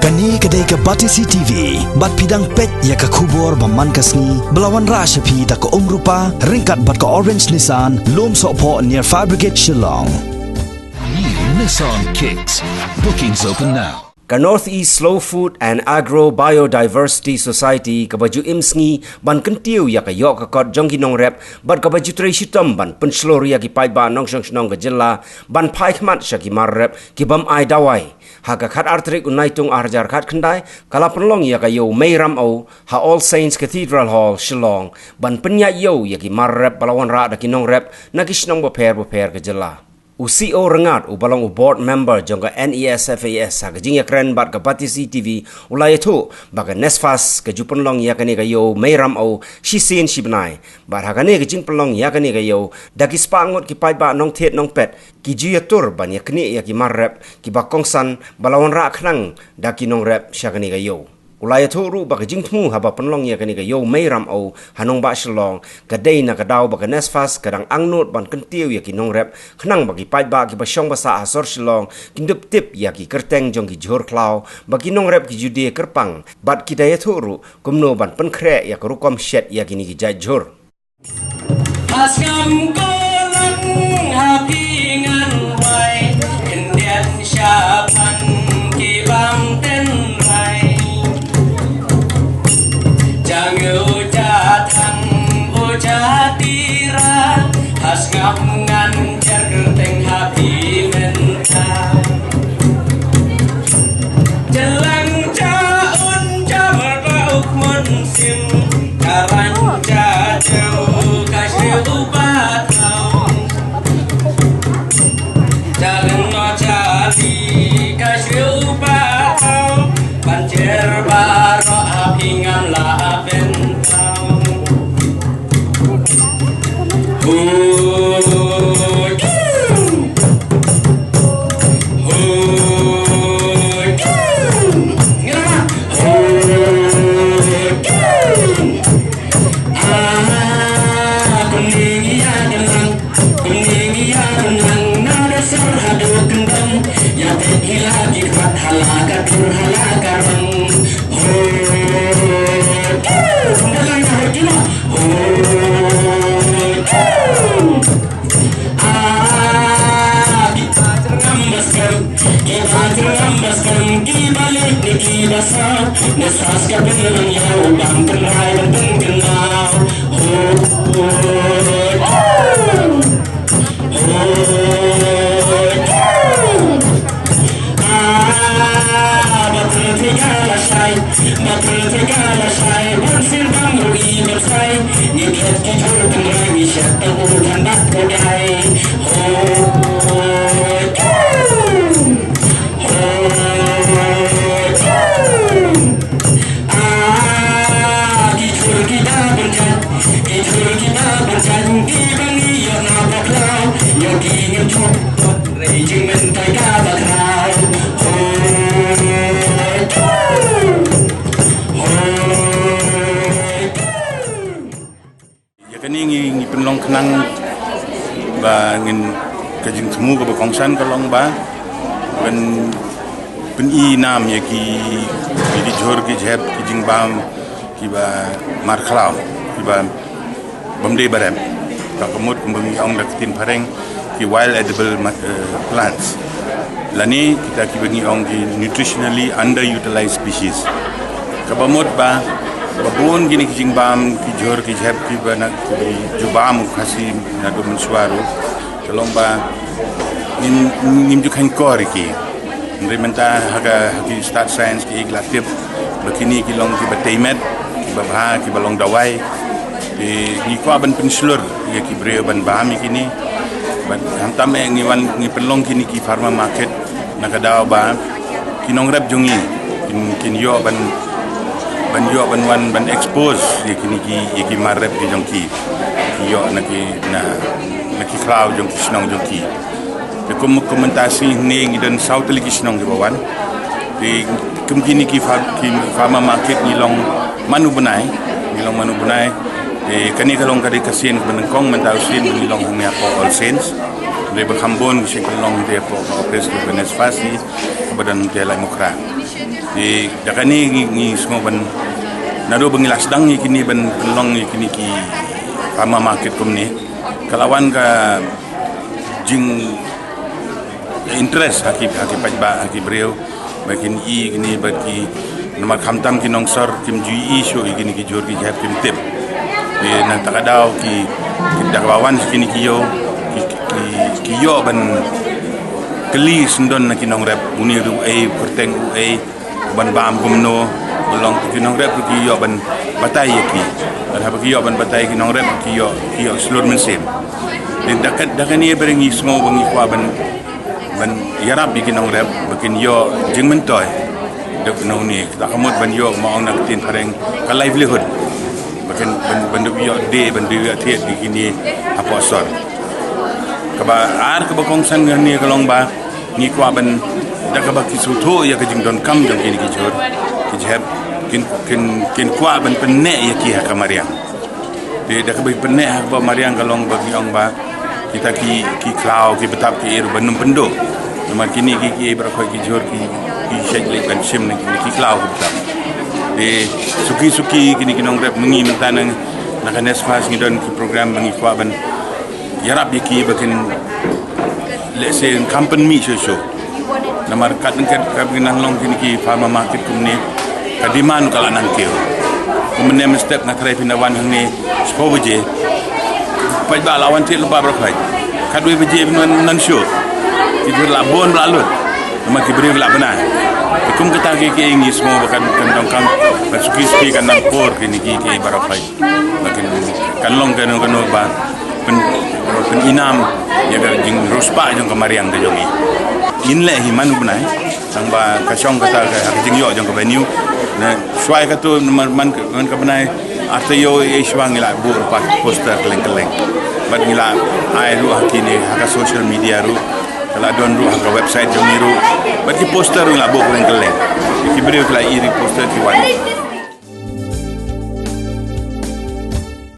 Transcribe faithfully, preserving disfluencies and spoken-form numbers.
Kane ka dei ka Batesi T V, bad phi dang peit ïa ka khubor ba man ka sngi, ba la wanrah sha phi da ka Umrupa, ryngkat bad ka Orange Nissan, Lumsohphoh near Fire Brigade Shillong. New Nissan Kicks. Bookings open now. Ka Northeast Slow Food and Agro Biodiversity Society kaba ju im sngi ban kyntiew ïa ka ïoh ka kot jong ki nongrep, bad kaba ju trei shitom ban pynshlur ïa ki paidbah nongshong shnong ka jylla ban phai khmat sha ki mar rep ki bym ai dawai. Ha ka khatar tarik u Naitung arhajar khatkhyndai, ka la pynlong ïa ka ïew Mei Ramew ha All Saints Cathedral Hall, Shillong, ban pynïaid ïew ïa ki mar rep ba la wanrah da ki nongrep na ki shnong bapher bapher ka jylla. U C O Rangad, uba long u board member jong ka N E S F A S, ha ka jingïakren bad ka Batesi T V, u la ïathuh ba ka NESFAS ka ju pynlong ïa kane ka ïew Mei Ramew shisien shi bnai. Bad ha kane ka jingpynlong ïa kane ka ïew, da ki spah ngut ki paidbah nongthied nongpet ki ju ïatur ban ïaknieh ïa ki mar rep kiba kongsan ba la wanrah khnang da ki nongrep sha kane ka ïew. U la ïathuh ruh ba ka jingthmu haba pynlong ïa kane ka ïew Mei Ramew ha nongbah Shillong ka dei na ka daw ba ka NESFAS ka dang angnud ban kyntiew ïa ki nongrep khnang ba ki paidbah kiba shong ba sah ha sor Shillong kin dup tip ïa ki kyrteng jong ki jhur khlaw, ba ki nongrep ki ju die kyrpang, bad ki da ïathuh ruh kumno ban pynkhreh ïa ka rukom shet ïa kine ki jait jhur. Has ngam ko lang ha phi ngan wai, khyndiat shaphang ki bang ten rai. Jang u ja thang u ja tira, has ngam ngan jer teng ha phi mynta. Jalang ja un ja mar ba uk mon sim, karan ja jeu ka shriu ba tau. Jalang no ja li ka shriu ba tau, ban jer ba ro a phi ngam la ben tau. Ïa kane ngi, ngi pynlong khnang ba ngin ka jingthmu kaba kongsan ka long ba ban pyni nam ïa ki, ïa ki jhur ki jhep ki jingbam kiba markhlaw, kiba bym dei ba rem. Ka mut kumba ngi ong da ka ktien phareng ki wild edible ma-, eh, plants. Lane kita kiba ngi ong ki nutritionally underutilized species. Kaba mut ba, ba bun kine ki jingbam, ki jhur, ki jhep, kiba na, ki ju bam u Khasi naduh mynshuwa ruh. Ka long ba ngim, ngim ju kheiñ kor ïa ki. Hynrei mynta ha ka, ha ki stad science ki la tip ba kine ki long kiba tei met, kiba bha, kiba long dawai. Te ngi kwah ban pynshlur ïa ki briew ban bam ïa kine. Bad khamtam eh ngi wan ngi pynlong kine ki farmer market na ka daw ba ki nongrep jong ngi kin, kin ïoh ban, ban ïoh ban wan ban expose ïa kine ki, ïa ki mar rep ki jong ki. Ki ïoh na ki, na, na ki khlaw jong ki shnong jong ki. Te kum, kum mynta shi ne ngi don saw tylli ki shnong kiba wan. Te kum kine ki fa-, ki farmer market ngi long man u bnai, ngi long man u bnai. Te kane ka long ka dei ka sien kaba nyngkong, mynta u sien ngi long hangne hapoh All Saints. Te ba kham bun ngi shu long te hapoh ka office ka NESFAS. Don te lai Mukhra. Te da kane ngi, ngi sngew ban, naduh ba ngi la sdang ïa kine ban pynlong ïa kine ki farmer market kumne, ka la wan ka jing interest ha ki, ha ki paidbah, ha ki briew, ba kin ïohi kine, ba ki, namar khamtam ki nongsor kim ju ïohi shuh ïa kine ki jhur ki jhep, kim tip. Te na kata ka daw ki, ki da kaba wan sha kine ki ïew, ki, ki, ki ïoh ban kylli syndon na ki nongrep, une ruh uei, u kyrteng uei, ban bam kumno, ba long ki nongrep ki ïoh ban batai ïa ki. Bad haba ki ïoh ban batai ki nongrep, ki ïoh, ki ïoh shlur mynsiem. Te da ka, da kane ba ngi sngew ba ngi kwah ban, ban ïarap ïa ki nongrep ba kin ïoh jingmyntoi. Dep na une, da ka mut ban ïoh, ma ong na ka ktien phareng, ka livelihood. Ba kin, ban, ban dep ïoh die, ban dep ïoh thied ïa kine hapoh sor. Kaba ar kaba kongsan ngi ne ka long ba ngi kwah ban, da kaba ki sngewthuh ïa ka jingdonkam jong kine ki jhur ki jhep, kin, kin, kin kwah ban pynneh ïa ki ha ka mariang. Te da kaba pynneh ha ka mariang ka long ba ngi ong ba kita ki, ki khlaw, ki btap, ki ei ruh ban ym pynduh. Namar kine ki, ki ei baroh khoit ki jhur ki, ki shait leit ban shim na ki, ki khlaw, ki btap. Te suki suki kine ki nongrep, ma ngi mynta na, na ka NESFAS ngi don ki program ba ngi kwah ban ïarap ïa ki ba kin, let's say, kham pynmih shuh shuh. Namar kat nang kat, kat nang long kine ki farmer market kumne, ka demand ka la nang kiew. Kumne mynstep nga tharai phin da wan hangne shiphew baje, paidbah la wan thied lypa baroh khoit. Katwei baje phin wan nan shuh, ki jhur la bun, la lut. Namar ki briew la bnai. Te kum kata ki, ki ngi sngew ba kan, kan donkam, kan suki suki kan nang por kine ki, ki baroh khoit. Ba kin, kan long kano kano ba pyn, pyn-inam ïa ka jingriewspah jong ka mariang ka jong ngi. Ngin leh hi man u bnai, tang ba ka shong kata ka, ka jingïoh jong ka venue. Na shuwa ïa kato man, man, man ka bnai, ar taïew ei shuwa ngi la buh lypa poster kylleng kylleng. Bad ngi la ai ruh ha kine, ha ka social media ruh. Ka la don ruh ha ka website jong ngi ruh. Bad ki poster ruh ngi la buh kylleng kylleng. Ki briew ki la ïohi poster ki wan.